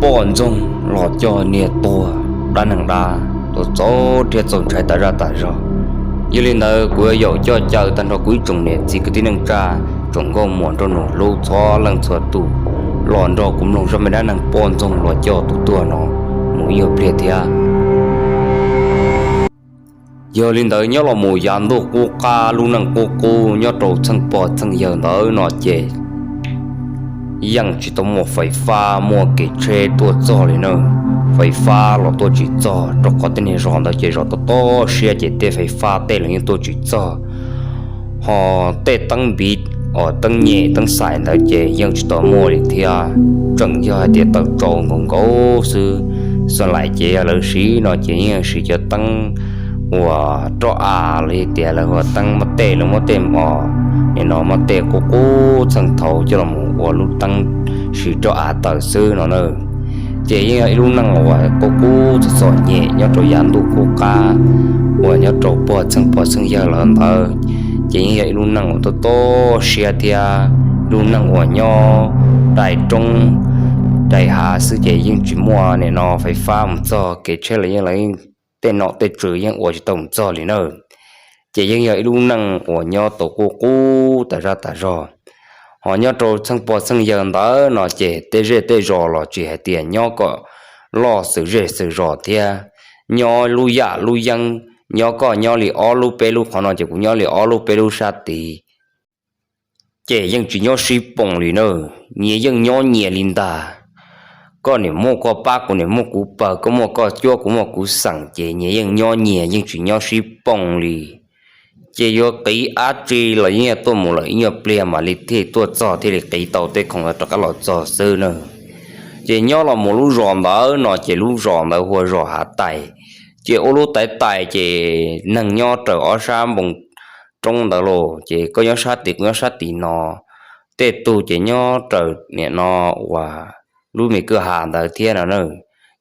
poj ntxoog los coj niag tuag dab neeg dab tuag txaus rhiab txaus ntshai tas zaj tas zog. Yog li ntawd kuv yuav yaum coj caw tag nrho kuv ib tsoom niam txiv kwv tij neej tsa, tsoom nkauj muam nraug nus hlub txhua leej txhua tus los nrog kuv mloog zaj me dab neeg poj ntxoog los coj tus tuag no mus ib nyuag pliag thiab. Yog li ntawd nyob los mus yav ntuj qub qab lub neej qub qub nyob rau txheej pog txheej yawg ntawd no ces yeej tsis tau muaj fais fab muaj kev tsheb tuaj txog li na. Fais fab los tuaj tsis txog rau qhov tej niag zos ntawd ces zos tob tob siab ces tej fais fab tej los yeej tuaj tsis txog. Ho tej teeb npiv, teeb nyem teeb xais ntawd ces yeej tsis tau muaj li thiab. Tseem yog hais tias tawm tsaus nkaus nkaus xwb. Xas lais ces yog lawv siv no ces yeej siv cov teeb uas roj av los yog tias lawv hu ua teeb maj tej, lawv muab tej os, nim no maj tej qub qub txheej thaud coj los ua lub teeb siv roj av taws xwb no na. Ces yeej yog ib lub neej uas qub qub txom txom nyem nyob rau yav ntuj qub qab uas nyob rau pog txheej pog txheej yawg lawm ntawd. Ces yeej yog ib lub neej uas tob tob siab thiab, lub neej uas nyob dai roob dai hav xwb ces yeej tsis muaj nim no fais fab mus txog, kev tsheb los yeej tej nom tej tswv yeej ua tsis tau mus txog li na. Ces yeej yog ib lub neej uas nyob tau qub qub tas zaj tas zog. Ho nyob rau txheej pog txheej yawg ntawd no ces tej zej tej zos los tsis hais tias nyob kom loj xwm zej xwm zos thiab, nyob lub yam lub yeeb, nyob koj nyob li ob lub peb lub qhov no ces kuv nyob li ob lub peb lub sab tid. Ces yeej tsis nyob sib poos li na, nyias yeej nyob nyias li ntag. Koj niam muaj koj pab, kuv niam muaj kuv pawg, koj muaj koj cuab, kuv muaj kuv xeem, ces nyias yeej nyob nyias yeej tsis nyob sib poos li. Ces yuav qiv dab tsi los yeej yog tuaj mus lawm ib nyuag pliag mam li thiaj tuaj txog thiaj li qiv tau tej khoom rov qab los txog xwb na. Ces nyob los mus lub zos ntawd no ces lub zos ntawd hu ua zos Hav Tais. Ces ua lub tais tais ces neeg nyob raws ob sab npoo roob ntawd los ces koj nyob sab tid kuv nyob sab tid no, tej tug ces nyob raws nim no uas lub me kwj ha ntawd thiab no na.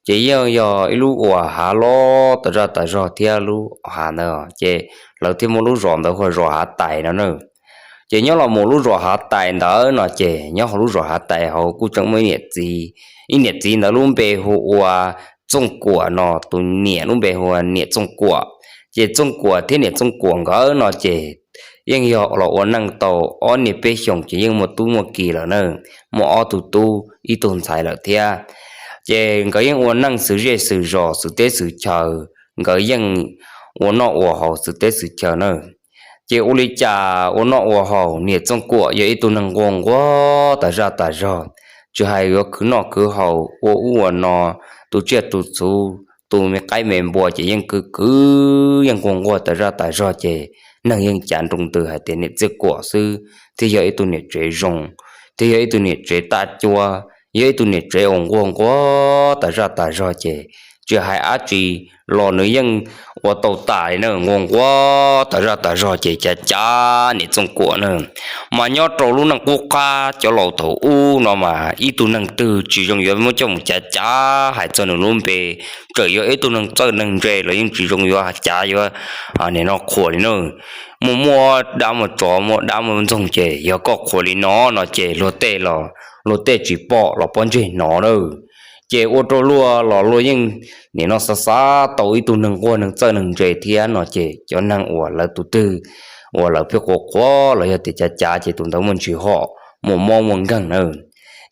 Ces yeej yog ib lub uas hav loj tas zaj tas zog thiab lub hav ntawd ces lawv thiaj muab lub zos ntawd hu ua zos Hav Tais no na. Ces nyob los mus lub zos Hav Tais ntawd no ces nyob hauv lub zos Hav Tais hauv kuj tseem muaj ib niam txiv, ib niam txiv ntawd lub npe hu ua Txooj Kuam no, tus niam lub npe hu ua niam Txooj Kuam. Ces Txooj Kuam thiab niam Txooj Kuam nkawd no ces yeej yog los ua neej tau ob niag peb xyoos ces yeej muaj tub muaj ki lawm na, muaj ob tug tub ib tug ntxhais lawm thiab. Ces nkawd yeej ua neej xwm zej xwm zos xwm teb xwm chaw, nkawd yeej ua noj ua haus xwm teb xwm chaw na. Ces ua li cas ua noj ua haus, niam Txooj Kuam yog ib tug neeg nquag nquag tas zaj tas zog, tsis hais yuav khwv noj khwv haus ua ub ua no, tus tsiaj tus txhu, tus me qaib me npua ces yeej khwv khwv yeej nquag nquag tas zaj tas zog ces neeg yeej cav nroo ntws hais tias niam Txooj Kuam xwb thiaj yog ib tug niam tsev zoo, thiaj yog ib tug niam tsev tab cuab, yog ib tug niam tsev uas nquag nquag tas zaj tas zog ces tsis hais dab tsi los nws yeej ua tau tas li na, nquag nquag tas zaj tas zog ces cav cav niam Txooj Kuam na. Mas nyob rau lub neej qub qab cov laus thaum ub no mas ib tug neeg twg tsis zoo yuav muab coj mus cav cav hais txog nws lub npe, txawm yog ib tug neeg txawj neeg ntse los yeej tsis zoo yuav cav yuav nim no qhuas li na. Muaj muaj dab muaj tsov muaj dab muaj ntxoog ces yog koj qhuas li no no ces luag tej los luag tej tsis pom los pob ntseg hnov na. Ces ua rau luag los luag yeej nim no xav xav tau ib tug neeg nquag neeg txawj neeg ntse thiab no ces cov neeg uas lawv tus twg uas lawv pheej qhuas qhuas los yog tias cav cav ces tus ntawd muaj ntsis hom muaj mob muaj nkeeg na.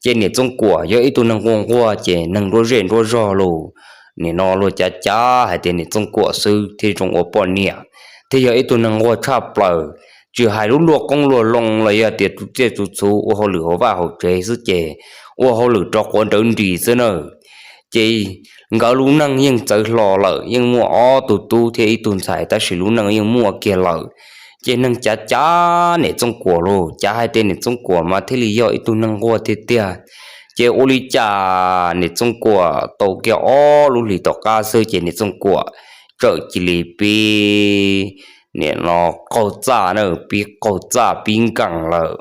Ces niam Txooj Kuam yog ib tug neeg nquag nquag ces neeg nruab zej nruab zog los nim no luag cav cav hais tias niam Txooj Kuam xwb thiaj zoo ua poj niam, thiaj yog ib tug neeg nquag tshaj plaws. Tsis hais lub luaj qoob luaj loo los yog tias tus tsiaj tus txhu ua hauj lwm hauv vaj hauv tsev xwb ces ua hauj lwm rov quav nrawv nris xwb na. Ces nkawd lub neej yeej txawv hlo lawm, yeej muaj ob tug tub thiab ib tug ntxhais tab sis lub neej yeej muaj kiag lawm. Ces neeg cav cav niam Txooj Kuam los cav hais tias niam Txooj Kuam mas thiaj li yog ib tug neeg nquag tiag tiag. Ces ua li cas niam Txooj Kuam tau kiag ob lub hlis tom qab xwb ces niam Txooj Kuam txawm cia li pib nim no qaug txaj na, pib qaug txaj pib nkees lawm.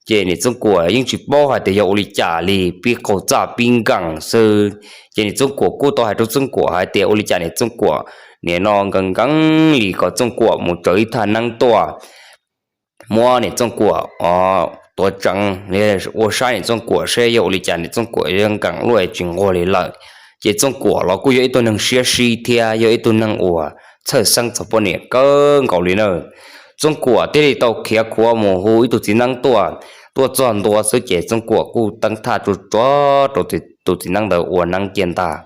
Ces niam Txooj Kuam yeej tsis paub hais tias yog ua li cas li, pib qaug txaj pib nkees xwb. Ces niam Txooj Kuam kuj tau hais rau Txooj Kuam hais tias ua li cas niam Txooj Kuam nim no nkees nkees li kom Txooj Kuam mus tsaws ib thaj neeb tuaj muab niam Txooj Kuam tuav tseev, ua saib niam Txooj Kuam seb yog ua li cas niam Txooj Kuam yuav nkees luaj tsis nquag li lawm. Ces Txooj Kuam los kuj yog ib tug neeg siab sib thiab yog ib tug neeg uas txhawj xeeb txog poj niam kawg nkaus li na. Txooj Kuam thiaj li tau khiav khuav mus hu ib tug txiv neeb tuaj. Tuaj txog ntua xwb ces Txooj Kuam kuj teeb thaj tsuag tsuag rau tus txiv neeb ntawd ua neeb kiag ntag.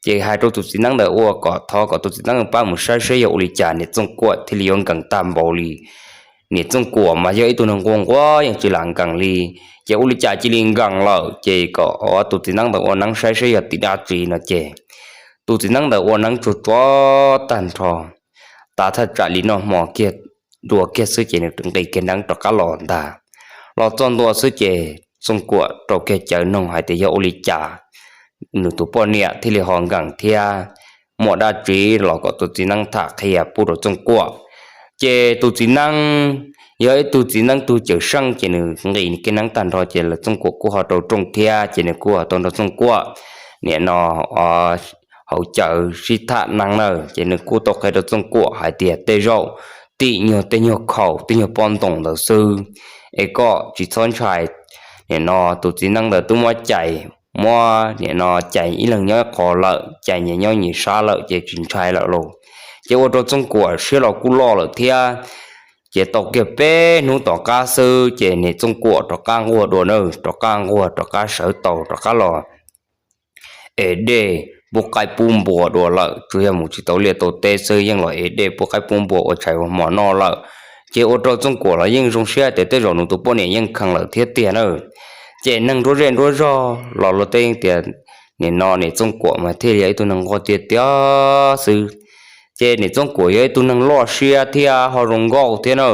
Ces hais rau tus txiv neeb ntawd ua kom thov kom tus txiv neeb pab mus saib seb yog ua li cas niam Txooj Kuam thiaj li yuav nkees tag npaum li. Niam Txooj Kuam mas yog ib tug neeg nquag nquag yeej tsis lam nkees li, ces ua li cas cia li nkees lawm, ces kom tus txiv neeb ntawd ua neeb saib seb yog tim dab tsi no ces tus txiv neeb ntawd ua neeb tsuag tsuag tag nrho, tav thaj tsam li noj hmo kiag dua kiag xwb ces nws nqis kiag neeb rov qab los ntag. Los txog ntua xwb ces Txooj Kuam rau kiag cawv noog hais tias yog ua li cas nws tus poj niam thiaj li ho nkees thiab muaj dab tsi los kom tus txiv neeb tham qhia pub rau Txooj Kuam. Ces tus txiv neeb yog ib tug txiv neeb tug cawm seej ces nws nqis kiag neeb tag nrho ces Txooj Kuam kuj ho rau rooj thiab ces nws kuj ho tau nrog Txooj Kuam nim no hauv cawv sib tham neeb na, ces nws kuj tau qhia rau Txooj Kuam hais tias tej zaum tim nyuag tej nyuag khaum tej nyuag pob ntoos ntawd xwb, es koj tsis txhob ntshai. Nim no tus txiv neeb ntawd twb muab cais, muab nim no cais ib leeg nyob ib qho lawm, cais nyias nyob nyias sab lawm ces tsis ntshai lawm lauj. Ces ua rau Txooj Kuam siab los kuj loj lawm thiab. Ces tau kiag peb hnub tom qab xwb ces niam Txooj Kuam rov qab nquag dua na, rov qab nquag rov qab sawv tau rov qab los ev dej pub qaib pub npua dua lawm, tsuas yog mus tsis tau liaj tau teb xwb yeej los ev dej pub qaib pub npua ua tshais ua hmo noj lawm. Ces ua rau Txooj Kuam los yeej zoo siab tias tej zaum nws tus poj niam yeej kheev lawm thiab tiag na. Ces neeg nruab zej nruab zog los luag tej yeej tias nim no niam Txooj Kuam mas thiaj li yog ib tug neeg nquag tiag tiag xwb. Ces niam Txooj Kuam yog ib tug neeg loj siab thiab ho zoo nkauj thiab na.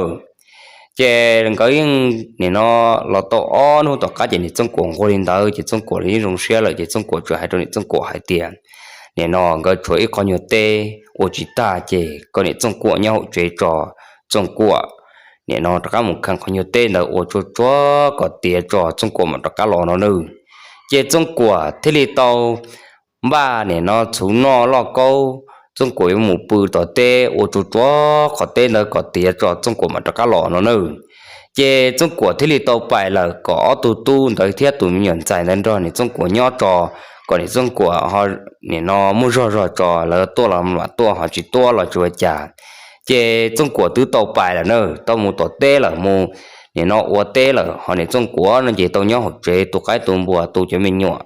Ces nkawd yeej nim no los tau ob hnub tom qab ces niam Txooj Kuam nquag li ntawd ces Txooj Kuam los yeej zoo siab lawm ces Txooj Kuam tsuas hais rau niam Txooj Kuam hais tias nim no nkawd tshuav ib qho nyuag teb ua tsis tag ces kom niam Txooj Kuam nyob hauv tsev tso, Txooj Kuam nim no rov qab mus kheev qhov nyuag teb ntawd ua tsuag tsuag kom tiav tso Txooj Kuam mam rov qab los no nawb. Ces Txooj Kuam thiaj li tau npaj nim no txhuv noj lauj kaub, Txooj Kuam yuav mus pw tom teb ua tsuag tsuag qhov teb ntawd kom tiav tso Txooj Kuam mam rov qab los no nawb. Ces Txooj Kuam thiaj li tau pais lawm kom ob tug tub ntawd thiab tus me nyuam ntxhais ntawd nrog niam Txooj Kuam nyob tso, kom niam Txooj Kuam ho nim no muaj zog zog tso lawv tuaj los mam tuaj ho tsis tuaj los tsis ua cas. Ces Txooj Kuam twb tau pais lawm na, tau mus tom teb lawm mus nim no ua teb lawm ho niam Txooj Kuam no ces tau nyob hauv tsev tu qaib tu npua tu cov me nyuam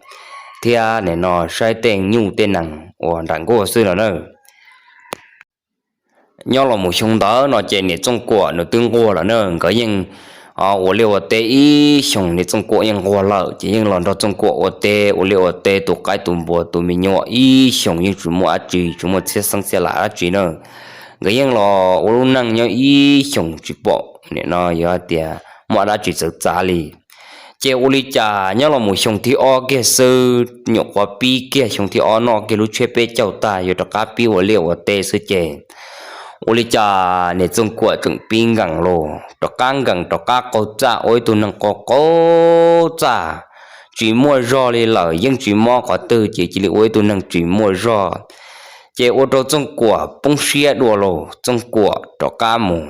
thiab nim no saib tej nyuj tej nees uas nram nkuaj xwb no na. Nyob los mus xyoo ntawd no ces niam Txooj Kuam nws twb nquag lawm na, nkawd yeej ua liaj ua teb ib xyoos niam Txooj Kuam yeej nquag lawm ces yeej los nrog Txooj Kuam ua teb ua liaj ua teb tu qaib tu npua tu me nyuam ib xyoos yeej tsis muaj dab tsi tsis muaj txhiab xeeb txhiab lam dab tsi na. Nkawd yeej los ua lub neej nyob ib xyoos tsis pom nim no yog hais tias muaj dab tsi txawv txav li. Ces ua li cas nyob los mus xyoo thib ob kiag xwb nyuam qhuav pib kiag xyoo thib ob noj kiag lub tshiab peb caug tag yuav rov qab pib ua liaj ua teb xwb ces ua li cas niam Txooj Kuam tseem pib nkees los rov qab nkees rov qab qaug txaj ua ib tug neeg qaug qaug txaj, tsis muaj zog li lawm yeej tsis mob qhov twg ces cia li ua ib tug neeg tsis muaj zog. Ces ua rau Txooj Kuam poob siab dua los Txooj Kuam rov qab mus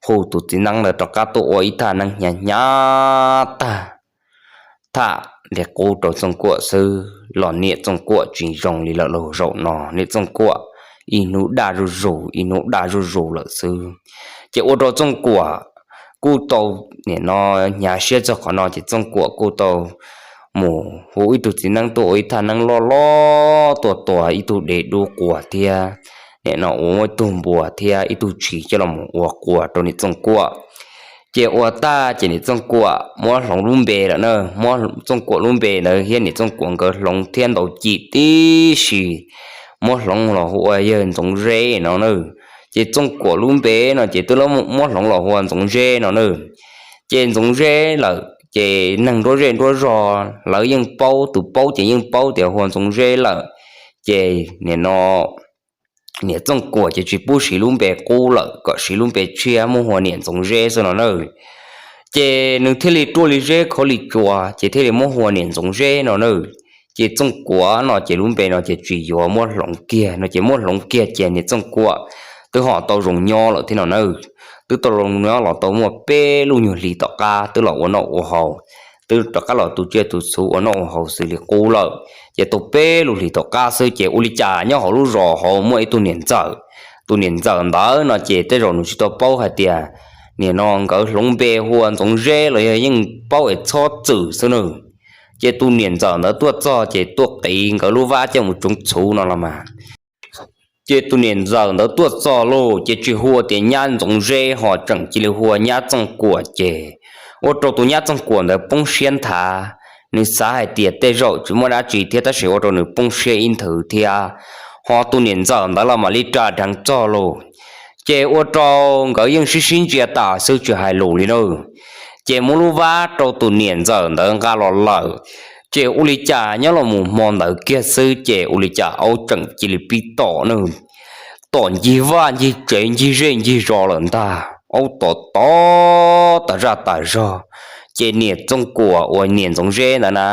hu tus txiv neeb ntawd rov qab tuaj ua ib thaj neeb hnyav hnyav tag, tham li qub rau Txooj Kuam xwb los niam Txooj Kuam tsis zoo li lawm lauj. Zaum no niam Txooj Kuam ib hnub daj zuj zus ib hnub daj zuj zus lawm xwb. Ces ua rau Txooj Kuam kuj tau nim no hnyav siab txog qhov no ces Txooj Kuam kuj tau mus hu ib tug txiv neeb tuaj ua ib thaj neeb loj loj tuaj tua ib tug dev dub quas thiab nim no ua ib tug npua thiab ib tug tshis coj los ua quas rau niam Txooj Kuam. Ces ua tag ces niam Txooj Kuam muab hloov lub npe lawm na, muab Txooj Kuam lub npe ntawd thiab niam Txooj Kuam nkawd hloov thiab ntaus cim tib si, muab hloov los hu ua yawg Ntxoov Zeb no na. Ces Txooj Kuam lub npe no ces twb muab hloov los hu ua Ntxoov Zeb no na. Ces Ntxoov Zeb lawm ces neeg nruab zej nruab zog lawv yeej paub, tus paub ces yeej paub tias hu ua Ntxoov Zeb lawm. Ces nim no niam Txooj Kuam ces tsis pub siv lub npe qub lawm, kom siv lub npe tshiab muab hu ua niam Ntxoov Zeb xwb no na. Ces nws thiaj li ruaj li zeb khaub li tsua ces thiaj li muab hu ua niam Ntxoov Zeb no na. Ces Txooj Kuam no ces lub npe no ces tsis yuav, muab hloov kiag no ces muab hloov kiag ces niam Txooj Kuam twb ho tau zoo nyob lawm thiab no na. twb tau los tau muaj peb lub nyuag hlis tom qab twb los ua noj ua haus, twb rov qab los tu tsiaj tu txhuv ua noj ua haus xws li qub lawm. Ces tau peb lub hlis tom qab xwb ces ua li cas nyob hauv lub zos hauv muaj ib tug niam ntxawm. Tus niam ntxawm ntawd no ces tej zaum nws tsis tau paub hais tias nim no nkawd hloov npe hu ua Ntxoov Zeb los yog yeej paub es Txhob Txwm xwb nawb. Ces tus niam ntxawm ntawd tuaj txog ces tuaj qiv nkawd lub vab coj mus tsoov txhuv no los mas. Ces tus niam ntxawm ntawd tuaj txog lauj ces tsis hu tias nyab Ntxoov Zeb ho tseem cia li hu ua nyab Txooj Kuam ces ua rau tus nyab Txooj Kuam ntawd poob siab nthav. Nws xav hais tias tej zaum tsis muaj dab tsi thiab tab sis ua rau nws poob siab ib nthwv thiab. Ho tus niam ntxawm ntawd los mam li ras dheev txog lauj. Ces ua rau nkawd yeej sib sib ntsia tas xwb tsis hais lus li na. Ces muab lub vab rau tus niam ntxawm ntawd nqa los lawm. Ces ua li cas nyob los mus hmo ntawd kiag xwb ces ua li cas aub tseem cia li pib tom na. Tom ncig vaj ncig tsev ncig zej ncig zos lawm ntag, aub tom tom tas zaj tas zog. Ces niam Txooj Kuam uas niam Ntxoov Zeb ntawd na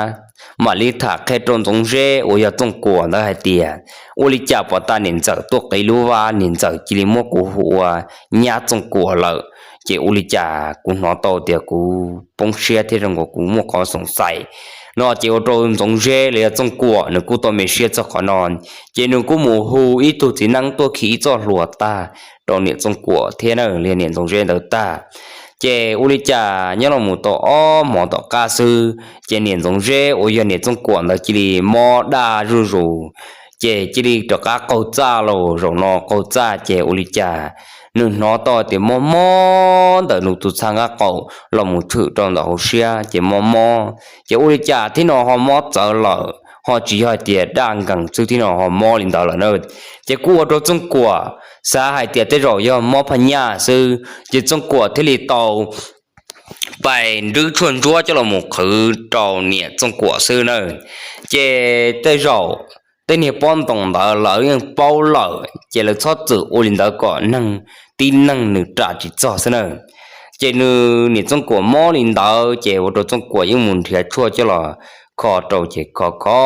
mam li tham qhia rau Ntxoov Zeb uas yog Txooj Kuam ntawd hais tias, ua li cas pom tas niam ntxawm tuaj qiv lub vab niam ntxawm cia li muab kuv hu ua nyab Txooj Kuam lawm. Ces ua li cas kuv hnov tau tias kuv poob siab thiab zoo nkaus kuv muaj qhov xoom xaim no ces ua rau Ntxoov Zeb los yog Txooj Kuam nws kuj tau me siab txog qhov no. Ces nws kuj mus hu ib tug txiv neeb tuaj khi ib txoj hlua tag rau niam Txooj Kuam thiab na li niam Ntxoov Zeb ntawd tag. Ces ua li cas nyob los mus tau ob hmo tom qab xwb ces niam Ntxoov Zeb uas yog niam Txooj Kuam ntawd cia li mob daj zuj zus. Ces cia li rov qab qaug txaj los zaum no qaug txaj ces ua li cas nws hnov tau tias mob mob ntawm nws tus txha nqaj qaum los mus tshwm rau ntawm hauv siab ces mob mob. Ces ua li cas thiab no ho mob txawv lawm ho tsis yog hais tias daj nkees xwb thiab no ho mob li ntawd lawm na. Ces kuj ua rau Txooj Kuam xav hais tias tej zaum yog mob phaj nyaj xwb ces Txooj Kuam thiaj li tau pais nrwb tshuaj ntsuab coj los mus qhwv rau niam Txooj Kuam xwb na. Ces tej zaum tej niag pob ntoos ntawd lawv yeej paub lawm ces lawv txhob txwm ua li ntawd kom neeg tib neeg nws ram tsis txog xwb na. Ces nws niam Txooj Kuam mob li ntawd ces ua rau Txooj Kuam yeej mus nrhiav tshuaj coj los kho rau ces kho kho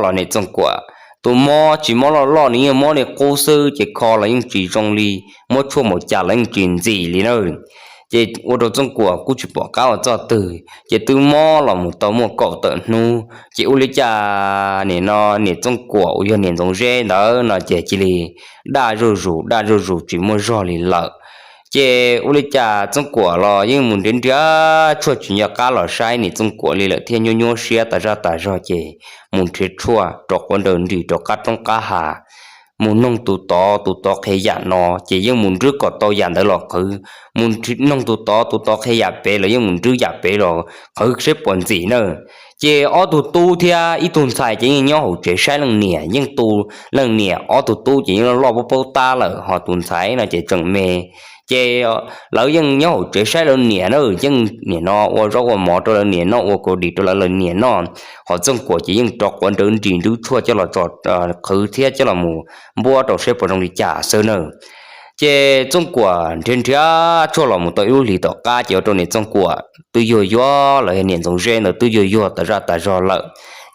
los niam Txooj Kuam tus mob tsis mob loj loj nws yeej mob li qub xwb ces kho los yeej tsis zoo li, muab tshuaj mus cas los yeej tsis ntxim li na. Ces ua rau Txooj Kuam kuj tsis pom qab ua txoj twg ces twb mob los mus tau muaj kaum tawm hnub ces ua li cas nim no niam Txooj Kuam uas yog niam Ntxoov Zeb ntawd no ces cia li daj zuj zus daj zuj zus tsis muaj zog li lawm. Ces ua li cas Txooj Kuam los yeej mus nrhiav nrhiav tshuaj tsis nco qab los saib niam Txooj Kuam li lawm thiab nyuaj nyuaj siab tas zaj tas zog ces mus nrhiav tshuaj rau quav nraws nris rau qab roob qab hav, mus noog tus tod tus tod qhia yam no ces yeej mus nrwb kom tau yam ntawd los qhwv, mus noog tus tod tus tod qhia yam pem los yeej mus nrwb yam pem los qhwv seb puas ntxim na. Ces ob tug tub thiab ib tug ntxhais ces yeej nyob hauv tsev saib leej niam, yeej tu leej niam, ob tug tub ces yeej loj loj paub paub tab lawm ho tus ntxhais no ces tseem me. Ces lawv yeej nyob hauv tsev saib lawv niam na, yeej nim no ua zaub ua mov rau lawv niam noj ua kaus dis rau lawv lawv niam noj. Ho Txooj Kuam ces yeej rau quav nrawv nris nrwb tshuaj coj los tso qhwv thiab coj los mus npuab rau seb puas zoo li cas xwb na. Ces Txooj Kuam nrhiav nrhiav tshuaj los mus tau ib lub hlis tom qab ces ua rau niam Txooj Kuam twb yuag yuag los yog niam Ntxoov Zeb ntawd twb yuag yuag tas zaj tas zog lawm,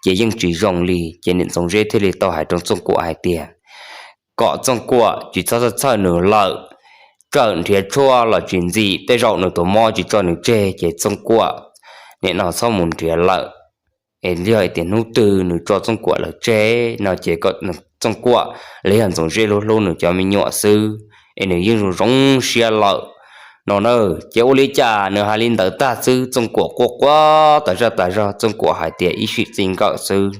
ces yeej tsis zoo li. Ces niam Ntxoov Zeb thiaj li tau hais rau Txooj Kuam hais tias kom Txooj Kuam tsis txhob txhawj txhawj nws lawm, txawm nrhiav tshuaj los tsis ntxim tej zaum nws tus mob tsis tso nws tseg ces Txooj Kuam nim no txhob mus nrhiav lawm. Es yog tias hnub twg nws tso Txooj Kuam lawm tseg no ces kom Txooj Kuam los yog Ntxoov Zeb hlub hlub nws cov me nyuam xwb, es nws yeej zoo zoo siab lawm no na. Ces ua li cas nws hais li ntawd tag xwb Txooj Kuam quaj quaj tas zaj tas zog, Txooj Kuam hais tias ib sim txij nkawm xwb,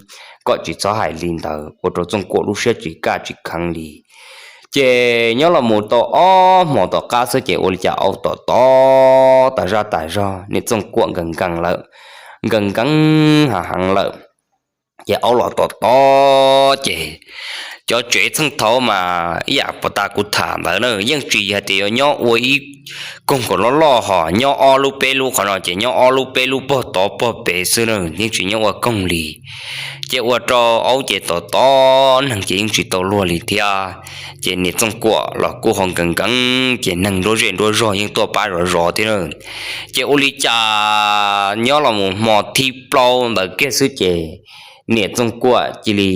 kom tsis txhob hais li ntawd ua rau Txooj Kuam lub siab tsis kaj tsis kheev li. Ces nyob los mus tau ob hmo tom qab xwb ces ua li cas aub tom tom tas zaj tas zog, niam Txooj Kuam nkees nkees lawm, nkees nkees hav heev lawm. Ces aub los tom tom ces cov tsev txheej thaud mas ib yam puas tas kuv tham ntawd na, yeej tsis hais tias yuav nyob ua ib koog kom loj loj ho nyob ob lub peb lub, qhov no ces nyob ob lub peb lub pog tod pog pem xwb na, yeej tsis nyob ua koog li. Ces ua rau aub ces tom tom neeg ces yeej tsis tau luag li thiab. Ces niam Txooj Kuam los kuj ho nkees nkees ces neeg nruab zej nruab zog yeej tuaj pab zov zov thiab na. Ces ua li cas nyob los mus hmo thib plaub ntawd kiag xwb ces niam Txooj Kuam cia li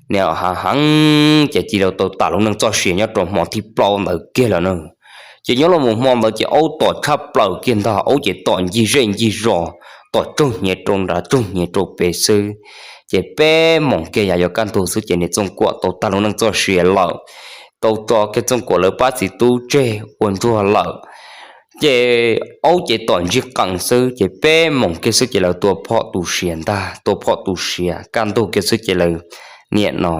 hav heev ces cia li tau tas lub neej txoj sia nyob rau hmo thib plaub ntawd kiag lawm na. Ces nyob los mus hmo ntawd ces aub tom tshaj plaws kiag ntag, aub ces tom ncig zej ncig zos, tom tsaug hnyev rau nrad tsaug hnyev rau pem xwb. Ces peb moos kiag yav yuav kaj ntug xwb ces niam Txooj Kuam tau tag lub neej txoj sia lawm, tau tso kiag Txooj Kuam lawv pab txiv tub tseg ua ntsuag lawm. Ces aub ces tom ntsig qees xwb ces peb moos kiag xwb ces lawv tua phom tu siav ntag, tua phom tu siav kaj ntug kiag xwb ces lawv niam no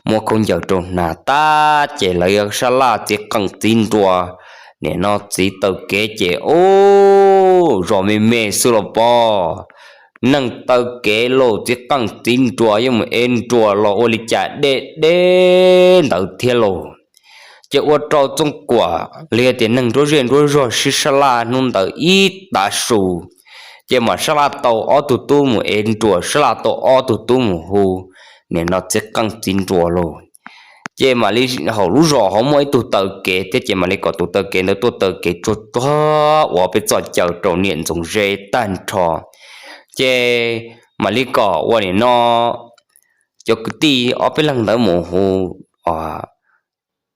muab khaub ncaws rau hnav tag ces lawv sab laj txiv qeej txiv nruas, niam no txiv taw kev ces ub, zos me me xwb los pob, neeg taw kev los txiv qeej txiv nruas yuav mus ev nruas los ua li cas deb deb ntawd thiab lauj. Ces ua rau Txooj Kuam li tias neeg nruab zej nruab zog sib sab laj hnub ntawd ib tav su, ces mam sab laj tau ob tug tub mus ev nruas, sab laj tau ob tug tub mus hu, niam no txiv qeej txiv nruas lauj. Ces mam li hauv lub zos hauv muaj ib tug taw kev thiab ces mam li kom tus taw kev ntawd tuaj taw kev tsuag tsuag ua peb txoj caw rau niam Ntxoov Zeb tag nrho. Ces mam li kom ua niam no cov kwv tij ob peb leeg ntawd mus hu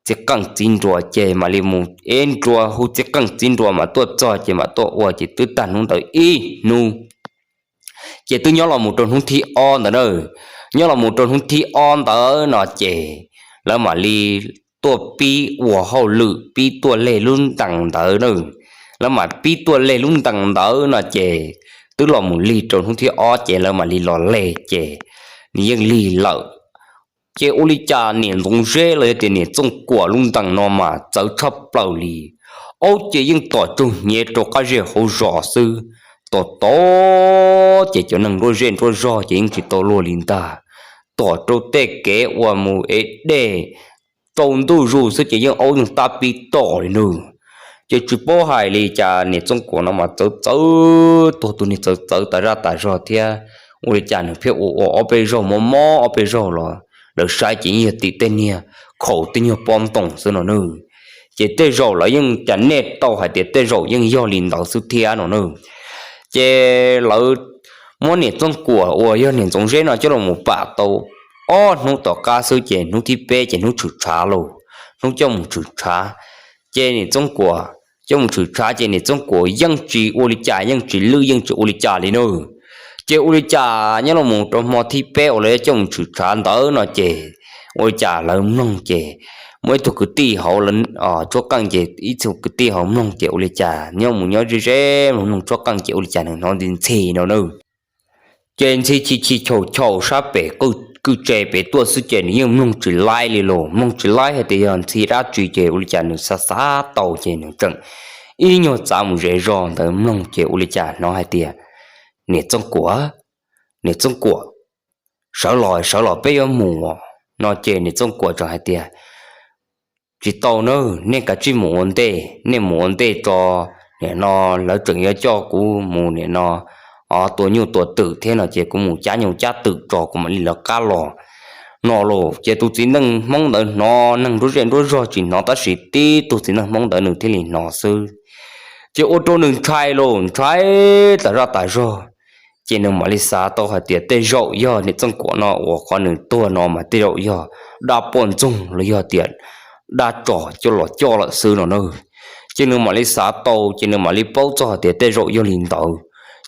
txiv qeej txiv nruas ces mam li mus ev nruas hu txiv qeej txiv nruas mam tuaj txog ces mam tuaj ua ces twb tag hnub ntawd ib hnub. Ces twb nyob los mus rau hnub thib ob ntawd na, nyob los mus rau hnub thib ob ntawd no ces lawv mam li tuaj pib ua hauj lwm pib tuaj leg lub ntees ntawd na. Lawv mam pib tuaj leg lub ntees ntawd no ces twb los mus lig rau hnub thib ob ces lawv mam li los leg ces nws yeej lig lawm. Ces ua li cas niam Ntxoov Zeb los yog tias niam Txooj Kuam lub ntees no mas txawv tshaj plaws li. Aub ces yeej tom tsaug hnyev rau qab zej hauv zos xwb, tom tom ces cov neeg nruab zej nruab zog ces yeej tsis tau luag li ntag. Tom rau tej kev uas mus ev dej rau ntuj zus xwb ces yeej aub yeej tab pib tom li nawb. Ces tsis paub hais li cas niam Txooj Kuam no mas txawv txawv tuag tus niag txawv txawv tas zaj tas zog thiab. Ua li cas nws pheej ua ua ob peb zaug mob mob ob peb zaug los lawv saib ces yeej yog tim tej niag khaum tej nyuag pob ntoos xwb no nawb. Ces tej zaum lawv yeej cas nej tau hais tias tej zaum yeej yog li ntawd xwb thiab no nawb. Ces lawv muab niam Txooj Kuam uas yog niam Ntxoov Zeb no coj los mus pam tau ob hnub tom qab xwb ces hnub thib peb ces hnub tshwm tshav lauj, hnub coj mus tshwm tshav. Ces niam Txooj Kuam coj mus tshwm tshav ces niam Txooj Kuam yeej tsis ua li cas yeej tsis lwj yeej tsis ua li cas li nawb. Ces ua li cas nyob los mus rau hmo thib peb uas lawv coj mus tshwm tshav ntawd no ces ua li cas lawv mloog ces muaj ib tug kwv tij hauv tshuab qeej ces ib tug kwv tij hauv mloog ces ua li cas nyob mus nyob ze ze mloog tshuab qeej ces ua li cas nws hnov ntxhi ntxhi no nawb. Ces ntxhi chis chis chaus chaus sab pem kwj tse pem tuaj xwb ces nws yeej mloog tsis laib li los mloog tsis laib hais tias yog ntxhi dab tsi ces ua li cas nws xav xav tau ces nws tseem ib nyuag txav mus ze zog ntawd mloog ces ua li cas hnov hais tias, niam Txooj Kuam, niam Txooj Kuam, sawv los sawv los peb yuav mus no ces niam Txooj Kuam tseem hais tias, tsis tau nawb, nej kav tsij mus ua ntej, nej mus ua ntej tso, nim no lawv tseem yuav coj kuv mus nim no tua nyuj tua twm thiab no ces kuv mus cab nyuj cab twm tso kuv mam li lawv qab los no los ces tus txiv neej Hmoob ntawd hnov, neeg nruab zej nruab zog tsis hnov tab sis tib tug txiv neej Hmoob ntawd nws thiaj li hnov xwb. Ces ua rau nws ntshai los ntshai tas zaj tas zog, ces nws mam li xav tau hais tias tej zaum yog niam Txooj Kuam no uas qhov nws tuag no mas tej zaum yog dab poj ntxoog los yog tias dab tsog coj los coj lawm xwb no na. Ces nws mam li xav tau ces nws mam li paub txog hais tias tej zaum yog li ntawd,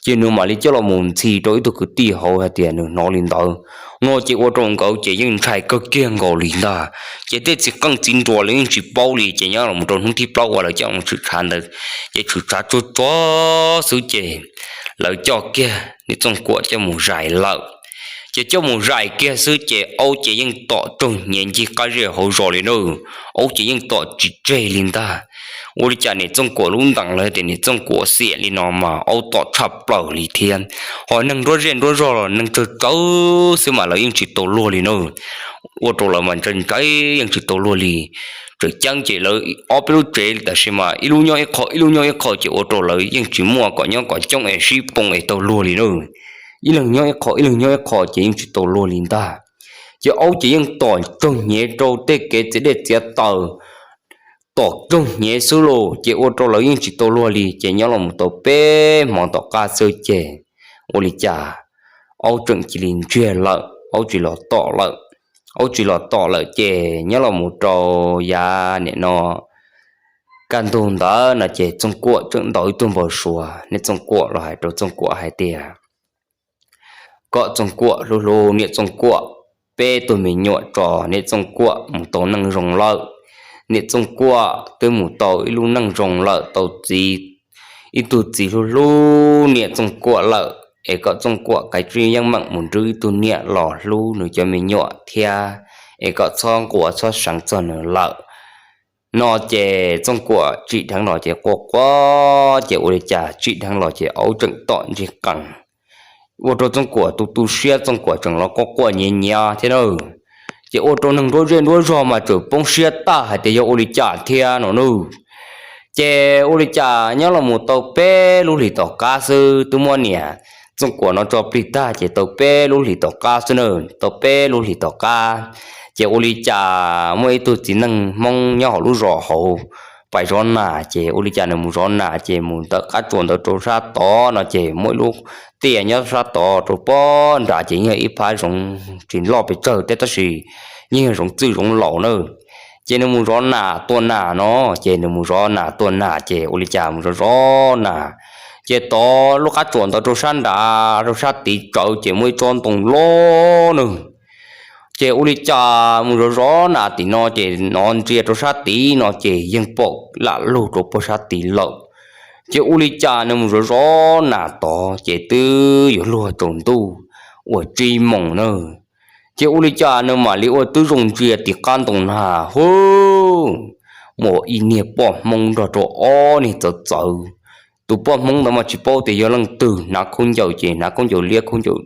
ces nws mam li coj los mus ntxhi rau ib tug kwv tij hauv hais tias nws hnov li ntawd no ces ua rau nkawd ces yeej ntshai kawg kiag nkaus li ntag. Ces tej txiv qeej txiv nruas lawv yeej tsis paub li ces nyob los rau hnub thib plaub uas lawv coj mus tshwm tshav ntawd, ces tshwm tshav tsuag tsuag xwb ces lawv coj kiag niam Txooj Kuam coj mus zais lawm. Ces coj mus zais kiag xwb ces aub ces yeej tom tsaug hnyev ncig qab zej hauv zos li na, aub ces yeej tom tsis tseg li ntag. Ua li cas niam Txooj Kuam lub ntees los tias niam Txooj Kuam xiam li no mas aub tom tshaj plaws li thiab. Ho neeg nruab zej nruab zog los neeg tsawg tsawv xwb mas lawv yeej tsis tau luag li na. Ua rau lawv mas ntshai ntshai yeej tsis tau luag li. Tseem ceeb ces lawv ob peb lub tsev tab sis mas ib lub nyob ib qho ib lub nyob ib qho ces ua rau lawv yeej tsis muaj kom nyob kom coob es sib poob es tau luag li na. Ib leeg nyob ib qho ib leeg nyob ib qho ces yeej tsis tau luag li ntag. Ces aub ces yeej tom tsaug hnyev rau tej kev txiav dej txiav taws, tom tsaug hnyev xwb lauj ces ua rau lawv yeej tsis tau luag li ces nyob los mus tau peb hmo tom qab xwb ces ua li cas aub tseem cia li ntsiag lawm, aub tsis los tom lawm. Aub tsis los tom lawm ces nyob los mus rau yav nim no Kaj ntug ntawd no ces Txooj Kuam tseem ntaus ib tug npau suav. Niam Txooj Kuam los hais rau Txooj Kuam hais tias, kom Txooj Kuam hlub hlub niam Txooj Kuam peb tug me nyuam tso, niam Txooj Kuam mus tau neej zoo lawm. Niam Txooj Kuam twb mus tau ib lub neej zoo lawm, tau txiv, ib tug txiv hlub hlub niam Txooj Kuam lawm, es kom Txooj Kuam kav tsij yeej meem mus nrhiav ib tug niam los hlub nws cov me nyuam thiab, es kom txhob nquas txhob seev txog nws lawm. No ces Txooj Kuam tsim dheev los ces quaj quaj, ces ua li cas tsim dheev los ces aub tseem tom ntsig qees, ua rau Txooj Kuam tu tu siab, Txooj Kuam tseem los quaj quaj nyiav nyiav thiab nawb. Ces ua rau neeg nruab zej nruab zog mas tseem poob siab tag hais tias yog ua li cas thiab no nawb. Ces ua li cas nyob los mus tau peb lub hlis tom qab xwb twb muab niam Txooj Kuam no tso plig tag, ces tau peb lub hlis tom qab xwb nawb, tau peb lub hlis tom qab, ces ua li cas muaj ib tug txiv neej Hmoob nyob hauv lub zos hauv pais zov nas, ces ua li cas nws mus zov nas ces mus ntawm qab tsuas ntawd rau sab tod no ces muaj ib lub tiaj nyob sab tod rau pob nrad, ces yog ib phab zoov tsis loj pes tsawg thiab tab sis yeej yog zoov txwj zoov laus nawb. Ces nws mus zov nas tua nas no, ces nws mus zov nas tua nas ces ua li cas mus zov zov nas, ces tod lub qab tsuas ntawd rau sab nrad rau sab tid tsawv ces muaj ib tsob ntoo loj nawb. Ces ua li cas mus zov zov nas tim no ces hnov ntsia rau sab tid no ces yeej pom lam lug rau pob sab tid lawm. Ces ua li cas nws mus zov zov nas tod ces twb yuav luag tsaus ntuj uas tsib moos nawb. Ces ua li cas nws mam li ua tib zoo ntsia tim qab ntoo na, hu, muaj ib niag poj Hmoob nrog rau ob niag txawv txawv. Tus poj Hmoob ntawd mas tsis paub tias yog leej twg, hnav khaub ncaws ces hnav khaub ncaws liab, khaub ncaws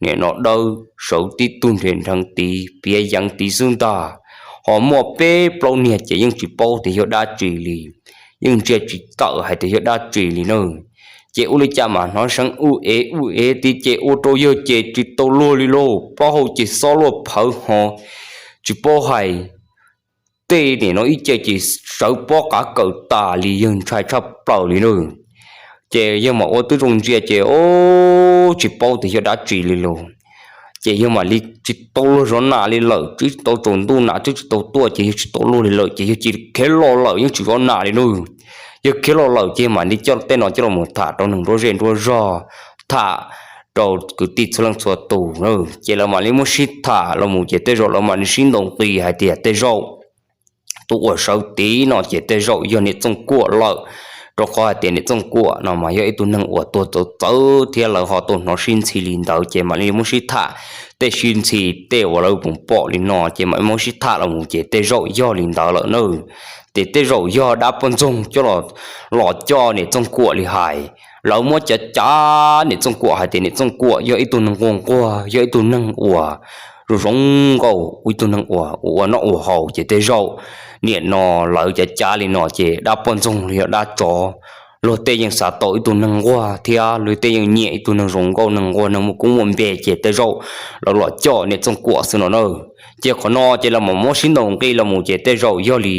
nim no dawb, sawv tib tug nrhe nrheev tid, piav yeev tid xwb ntag. Ho muaj peb plaub niag ces yeej tsis paub tias yog dab tsi li, yeej ntsia tsis tawm hais tias yog dab tsi li na. Ces ua li cas mas hnov seev u ev u ev tid ces ua rau yawg ces tsis tau luag li lauj, plaub hau ces xob luaj phawv ho tsis paub hais, tej nim no ib ce ces sawv pob qav kawm tas li, yawg ntshai tshaj plaws li na. Ces yawg mam ua tib zoo ntsia ces tsis paub tias yog dab tsi li lauj. Ces yawg mam li tsis tau luag zov nas li lawm, twb tsis tau tsaus ntuj nas twb tsis tau tuaj ces yawg tsis tau luag li lawm ces yawg cia li khiav los lawm, yeej tsis zov nas li na. Yawg khiav los lawm ces mam li coj tej no coj los tham rau neeg nruab zej nruab zog, tham rau kwv tij txhua leej txhua tus na. Ces lawv mam li muab sib tham los mus ces tej zaum lawv mam li sib ntaus nqi hais tias tej zaum tus uas sawv tid no ces tej zaum yog niam Txooj Kuam lawm, rau qhov hais tias niam Txooj Kuam no mas yog ib tug neeg uas tuag txawv txawv thiab lawv ho tau hnov sib ntxhi li ntawd ces mam li muab sib tham. Tej sib ntxhi tej uas lawv mus pom li no ces mam li muab sib tham los mus ces tej zaum yog li ntawd lawm na. Ces tej zaum yog dab poj ntxoog coj los, los coj niam Txooj Kuam li hais. Lawv muab cav cav niam Txooj Kuam hais tias niam Txooj Kuam yog ib tug neeg nquag nquag, yog ib tug neeg uas zoo zoo nkauj, ib tug neeg uas ua noj ua haus ces tej zaum nim no lawv cav cav li no ces dab poj ntxoog los yog dab tsov, luag tej yeej xav tau ib tug neeg nquag thiab luag tej yeej nyiam ib tug neeg zoo nkauj neeg nquag neeg muaj koob muaj npe ces tej zaum lawv los coj niam Txooj Kuam xwb no na. Ces qhov no ces lawv mam muab sib ntaus nqi los mus ces tej zaum yog li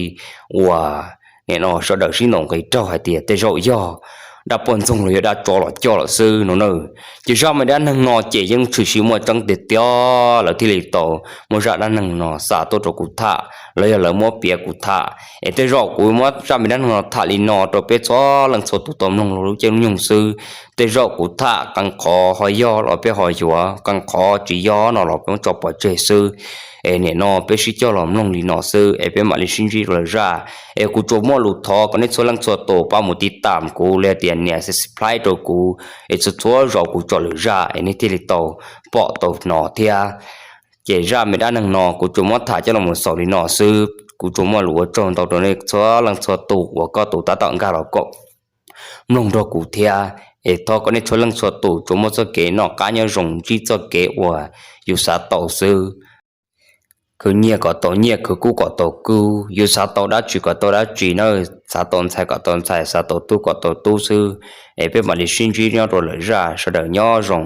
uas nim no sawv daws sib ntaus nqi raug hais tias tej zaum yog dab poj ntxoog los yog dab tsov los coj lawm xwb no na. Ces zaj me dab neeg no ces yeej tshwm sim muaj tseeb tiag tiag lawv thiaj li tau muab zaj dab neeg no xa tuaj rau kuv tham los yog lawv muab piav kuv tham. Es tej zaum kuv muab zaj me dab neeg no tham li no rau peb txhua leej txhua tus tau mloog lub caij lub nyoog xwb. Tej zaum kuv tham qee qhov ho yog los peb ho yuav, qee qhov tsis yog no los peb muab tso pov tseg xwb. Es nim no peb sib coj los mloog li no xwb es peb mam li sib ntsib rau lwm zaj. Es kuv tsuas muaj lus thov kom nej txhua leej txhua tus pab mus tiv tam kuv li tias nias subscribe rau kuv, es txhua txhua zaus kuv tso lwm zaj es nej thiaj li tau pom tau hnov thiab. Ces zaj me dab neeg no kuv tsuas muab tham coj los xaus li no xwb. Kuv tsuas muaj lus ua tsaug ntau rau nej txhua leej txhua tus uas koj tus tab tom nkag los kom mloog nrog kuv thiab. Es thov kom nej txhua leej txhua tus tsuas muaj txoj kev noj qab nyob zoo, ntsib txoj kev uas yus xav tau xwb. Khwv nyiaj kom tau nyiaj, khwv kub kom tau kub, yus xav tau dab tsi kom tau dab tsi na, xav tau ntxhais kom tau ntxhais, xav tau tub kom tau tub xwb. Es peb mam li sib ntsib nyob rau lwm zaj, sawv daws nyob zoo.